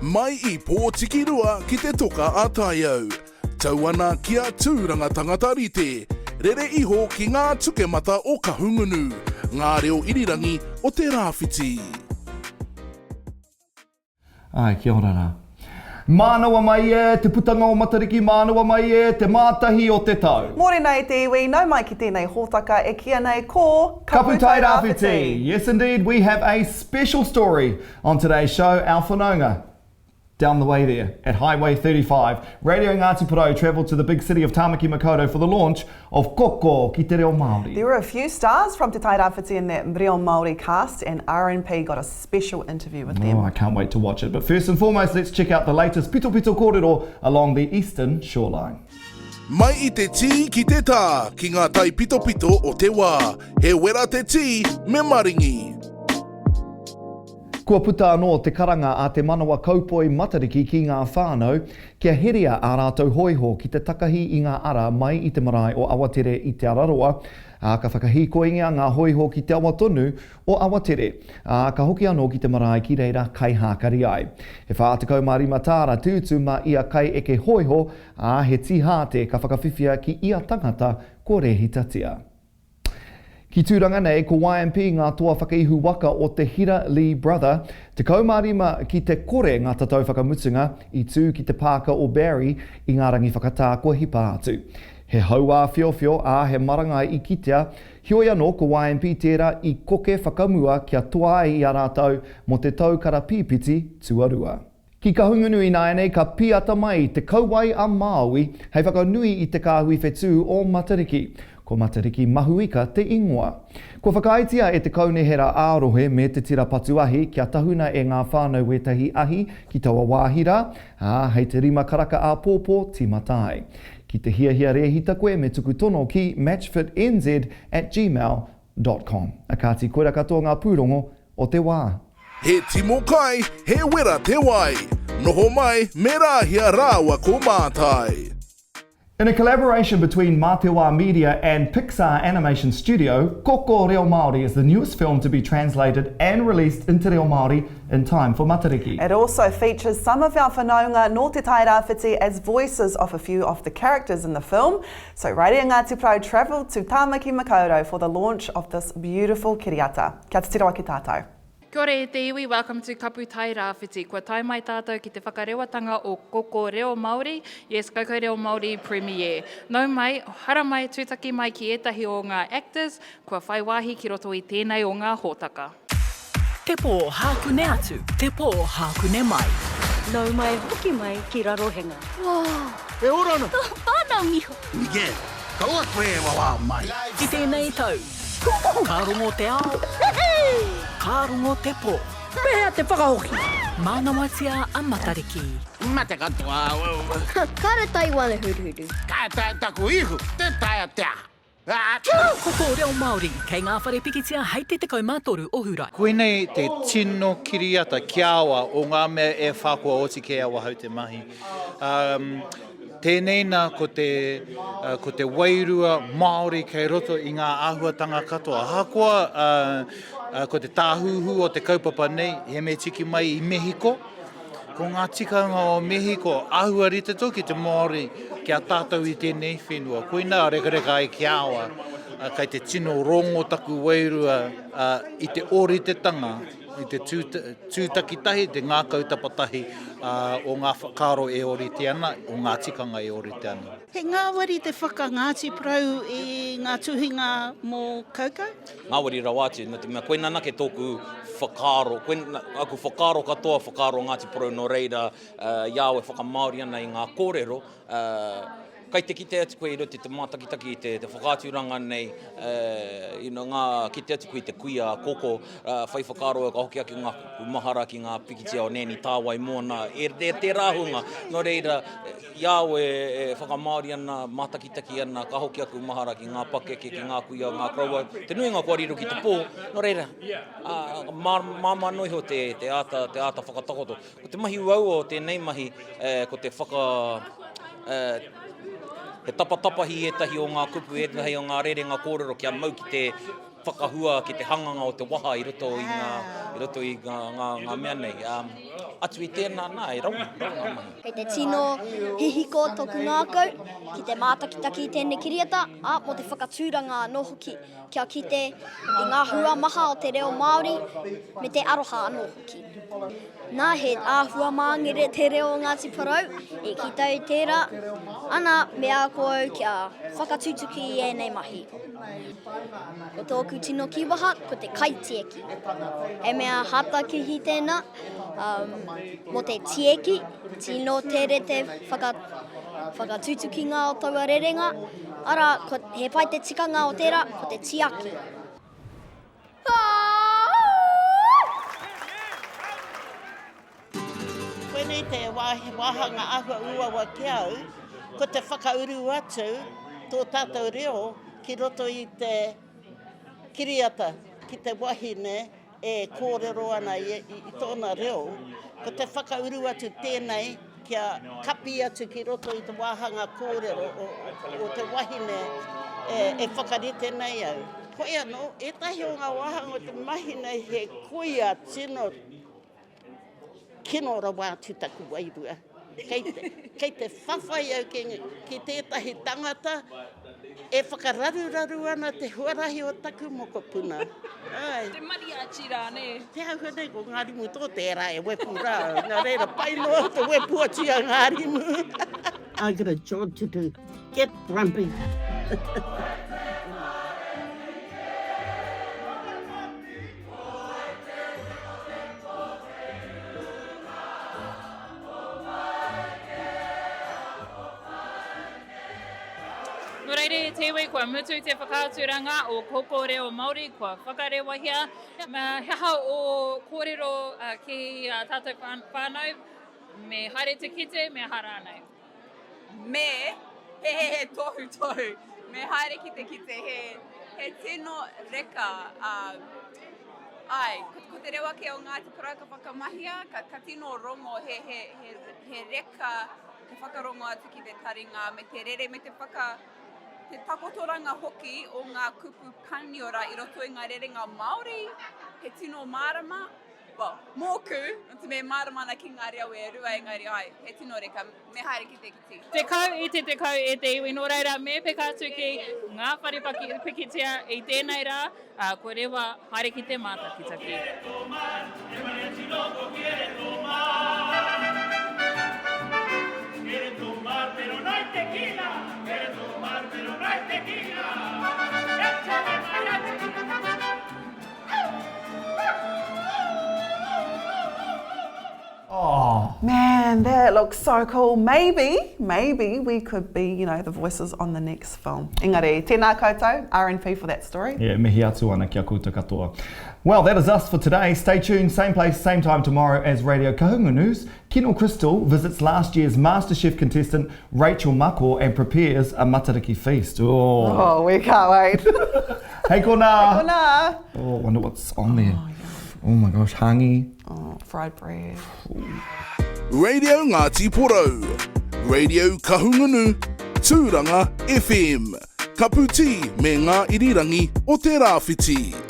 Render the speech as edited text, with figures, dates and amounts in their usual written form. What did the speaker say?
Mai i Pōtikirua ki Te Toka a Taiau, tau ana ki a Tūranga Tangata Rite, rere iho ki ngā tukemata o Kahungunu, ngā reo irirangi o te Rāwhiti. Āe, kia ora rā. Mānawa mai e, te putanga o Matariki, mānawa mai e, te mātahi o te tau. Mōrena e te iwi, nau mai ki tēnei hōtaka e kīia nei ko Kapu Tairāwhiti! Yes indeed, we have a special story on today's show, our whanaunga down the way there at Highway 35. Radio Ngāti Porou travelled to the big city of Tāmaki Makaurau for the launch of Koko ki te reo Māori. There were a few stars from Te Tairāwhiti in that reo Māori cast and RNP got a special interview with them. Oh, I can't wait to watch it. But first and foremost, let's check out the latest pito pito kōrero along the eastern shoreline. Mai i te tī ki te tā, ki ngā taipitopito o te wā. He wera te tī, me maringi. Kua puta anō te karanga a Te Manawa Kaupoi Matariki ki ngā whānau kia heria ā rātou hōiho ki te takahi i ngā ara mai i te marae o Awatere i Te Araroa, ā, ka whakahīkoingia ngā hōiho ki te awa tonu o Awatere, ā, ka hoki anō ki te marae ki reira kai hākari ai. He 45 tāra te utu mā ia kaieke hōiho, ā, he tīhāte ka whakawhiwhia ki ia tangata kua rēhitatia. Ki Tūranga nei, ko YMP ngā toa whakaihu waka o te Hira Lee Brother, 15 ki te kore ngā tatau whakamutunga i tū ki te pāka o Barry i ngā rangi whakatā kua hipa atu. He hauāwhiowhio, ā, he marangai i kitea, heoi anō ko YMP tērā i koke whakamua kia toa ai i a rātou mō te tau karapīpiti tuarua. Ki Kahungunu ināianei ka pīata mai te kauae a Māui hei whakanui i te kāhui whetū o Matariki. Ko Matariki Mahuika te ingoa. Kua whakaaetia e te Kaunihera ā-rohe me te Tira Patu Ahi kia tahuna e ngā whānau wētahi ahi ki taua wāhi rā, ā, hei te rima karaka āpōpō tīmata ai. Ki te hiahia rēhita koe me tuku tono ki matchfitnz at gmail dot com. A kāti koira katoa ngā pūrongo o te wā. He timo kai, he wera te wai. Noho mai me Rāhia rāua ko Mātai. In a collaboration between Mā Te Wā Media and Pixar Animation Studio, Koko Reo Māori is the newest film to be translated and released in te reo Māori in time for Matariki. It also features some of our whanaunga nō Te Tairāwhiti as voices of a few of the characters in the film. So Radio Ngāti Porou travelled to Tāmaki Makaurau for the launch of this beautiful kiriata. Kia titiro ake tātou. Kia ora e te iwi, welcome to Kapu Tai Rāwhiti. Kua tae mai tātou ki te whakarewatanga o Koko Reo Māori, yes, Koko Reo Māori Premiere. Nau mai, haramai, tūtaki mai ki ētahi o ngā actors kua whai wāhi ki roto i tēnei o ngā hōtaka. Te pō hākune atu, te pō hākune mai. Nau mai hoki mai ki Rarohenga. E ora ana. Whānau iho. Miguel, kaua koe e wawao mai. I tēnei tau. Ka rongo te ao, ka rongo te pō. Pēhea te whakahoki? Mānawatia a Matariki. Mate katoa au. Kare Taiwana huruhuru. Ka taea taku ihu, tē taea te aha. Ko tō reo Māori kei ngā whare pikitia hei te 13 o Hurae. Koinei te tino kiriata ki a au o ngā mea e wha kua oti kē awahau te mahi. Tēnei nā ko te, ko te wairua Māori kei roto i ngā āhuatanga katoa. Ahakoa ko te tāhuhu o te kaupapa nei, he mea tiki mai i Mehiko, ko ngā tikanga o Mehiko āhua rite tonu ki te Māori ki a tātou i tēnei whenua. Koinā rekareka ai ki a au, kei te tino rongo taku wairua i te ōritetanga I te tū takitahi, te ngākau tapatahi o ngā whakaaro e ōrite ana, o ngā tikanga e ōrite ana. He ngāwari te whaka Ngāti Porou i ngā tuhinga mō Kaukau? Ngāwari rawa atu, nō te mea koina anake tōku whakaaro, koina, aku whakaaro katoa whakaaro Ngāti Porou nō reira i a au e whakamāori ana i ngā kōrero, Kai te kite atu koe i roto i te mātakitaki i te whakaaturanga nei, you know, ngā, kite atu koe i te kuia a Koko, whai whakaaro au ka hoki ake ngā mahara ki ngā pikitia o Nanny Tāwai Moana, e, e tērā hunga. Nō reira, i a au e, e whakamāori ana, mātakitaki ana, ka hoki aku mahara ki ngā pakeke, ki ngā kuia, ngā koroua, te nuinga kua riro ki te pō, nō reira, ā, māmā noa iho te, te āta, te āta whakatakoto. Ko te mahi uaua o tēnei mahi, ko te whaka, he tapatapahi ētahi o ngā kupu, ētahi o ngā rerenga kōrero kia mau ki te whakahua, ki te hanganga o te waha i roto i ngā, i roto i ngā, ngā, ngā mea nei. Atu i tēnā, nā, e rawe, rawe ngā mahi. Kei te tino hihiko tōku ngākau ki te mātakitaki i tēnei kiriata, ā, mō te whakatūranga anō hoki, kia kite i ngā hua maha o te reo Māori me te aroha anō hoki. Nā, he āhua māngere te reo o Ngāti Porou, i kite au tērā, ana, me ako au kia whakatutuki i ēnei mahi. Ko tōku tino kīwaha, ko te kaitieki. He mea hātakihi tēnā, um, mō te tieki, tino tere te whaka, whakatutukinga o taua rerenga, arā, ko, he pai te tikanga o tērā, ko te tiaki. Koinei te wāhanga āhua uaua ki a au, ko te whakauru atu tō tātou reo ki roto i te kiriata, ki te wahine e kōrero ana i tōna reo, ko te whakauru atu tēnei kia kapi atu ki roto i te wāhanga kōrero o te wahine e whakarite nei au. Hoi anō, ētahi o ngā wāhanga o te mahi nei he koia tino kino rawa atu taku wairua. Kei te, kei te whawhai au ki, ki tētahi tangata e whakararuraru ana te huarahi o taku mokopuna. Ai. Te mariachi rā, nē? Te āhua nei ko Ngārimu tō tērā e wepu rā. Nā reira, pai noa te wepu atu i a Ngārimu. I got a job to do. Get grumpy. Nō reira e te iwi, kua mutu te whakaaturanga o Koko Reo Māori, kua whakarewahia. He aha ō kōrero ki ā tātou whānau, me haere te kite, me aha rānei? Me, he he he tohutohu, me haere ki te kite, he, he tino reka, um, ai, ko, ko te reo ake o Ngāti Porou ka whakamahia, ka, ka tino rongo he, he, he, he reka te whakarongo atu ki te taringa me te rere me te whaka, te takotoranga hoki o ngā kupu Paniora i roto i ngā rerenga Māori, he tino mārama, well, mōku, nō te mea e mārama ana ki ngā reo e rua engari ai, he tino reka, me haere ki te kiti. 10 i te 10 e te iwi, nō reira me peka atu ki ngā whare pikitia i tēnei rā, ā, kua rewa haere ki te mātakitaki. Oh. Man, that looks so cool. Maybe, maybe we could be, you know, the voices on the next film. Engari, tēnā koutou, RNP for that story. Yeah, mihi atu ana ki a koutou katoa. Well, that is us for today. Stay tuned, same place, same time tomorrow as Radio Kahungunu's Kino Crystal visits last year's MasterChef contestant Rachel Mako and prepares a matariki feast. Oh, oh we can't wait. Hei konā. Hei konā. Oh, wonder what's on there. Oh, oh my gosh, hangi. Oh, fried bread. Radio Ngāti Porou, Radio Kahungunu, Tūranga FM, Kapu Tī me ngā irirangi o te Rāwhiti.